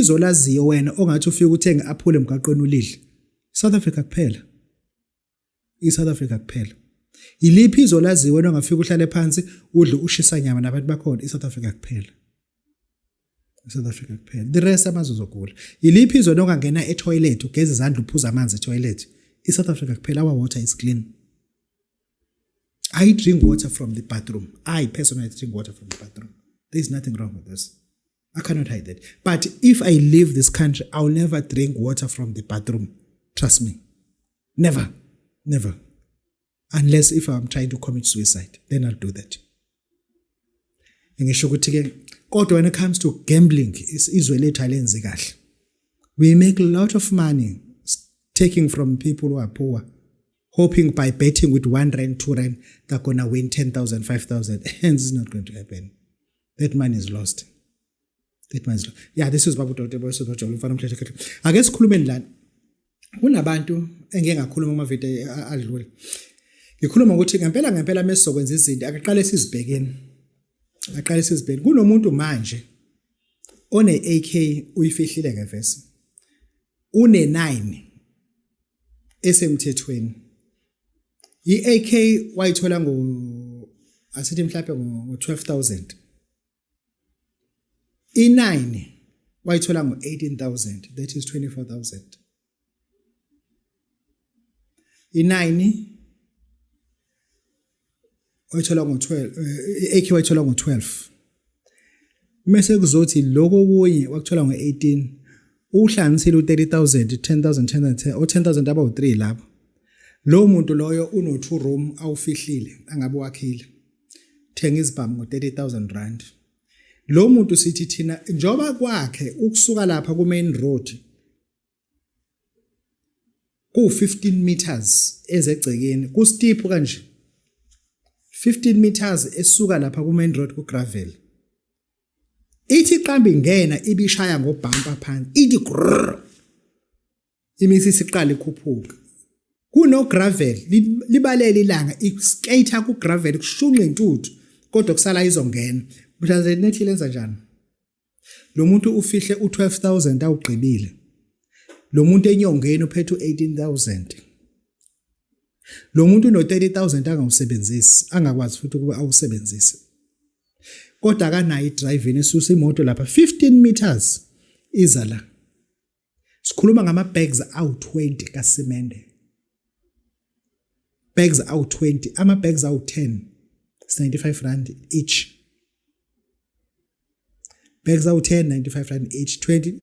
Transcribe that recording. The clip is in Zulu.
Izwe olaziyo wena ongathi ufike uthenge aphule emgaqweni ulidle? South Africa kuphela. I-South Africa kuphela. Yiliphi izwe olaziyo wena ongafika uhlale phansi udle ushisa nyama nabantu bakhona? I-South Africa kuphela. I-South Africa kuphela. The rest amazwe uzogula. Yiliphi izwe nongangena e-toilet ugeze izandla uphuza amanzi e-toilet? I-South Africa kuphela. Our water is clean. I drink water from the bathroom. I personally drink water from the bathroom. There is nothing wrong with this. I cannot hide that. But if I leave this country, I'll never drink water from the bathroom. Trust me. Never. Never. Unless if I'm trying to commit suicide, then I'll do that. Ngisho ukuthi ke kodwa when it comes to gambling, izwe lethu alenzi kahle. We make a lot of money taking from people who are poor, hoping by betting with R1, R2, they're gonna win 10,000, 5,000. Hence, it's not going to happen. That money is lost. That money is lost. Yeah, this is Babu Dr. Boyso Bajolo, mfana omhlophe khehla. Ake sikhulumeni lana. Kunabantu engike ngakhuluma kuma-video adlule. Ngikhuluma ukuthi ngempela ngempela mesizokwenza izinto akaqale sizibhekeni. Aqale sizibhekeni. Kunomuntu manje one AK uyifihlile ngevesi. Une 9 esemthethweni. I-AK wayithola ngo asithi mhlawumbe ngo 12,000. I9 wayithola ngo 18,000, that is 24,000. I9 wayithola ngo 12, i-AK wayithola ngo 12. Mase kuzothi lokho okunye wakuthola ngo 18, uhlanganisile u30000, 10,000, 10,000, o 10,000 abawu 3 lapho. Lo muntu loyo uno 2 room awufihlile angabe wakhile. Thenga izibhamu ngo R30,000. Lo muntu sithi thina njoba kwakhe ukusuka lapha ku main road ku 15 meters ezegcekeni, ku steep kanje, 15 meters esuka lapha ku main road ku gravel. Ithi iqamba ingena ibishaya ngobhampa phansi, ithi grrr, imisi isiqala ikhuphuka kuno gravel, libalele ilanga, iskater ku gravel, kushunqa intuthu, kodwa kusala izongena. Mhlawumbe nethi lenza njani? Lo muntu ufihle u12000 awugqibile. Lo muntu enyongeni uphethe u18000. Lo muntu uno30000 angawusebenzisi, angakwazi futhi ukuba awusebenzise, kodwa akanayo i-driving esusa imoto lapha 15 meters iza la. Sikhuluma ngama bags awu20 kasimende, bags awu20, ama bags awu10, R95 each, bags awu10, R95 each, 20.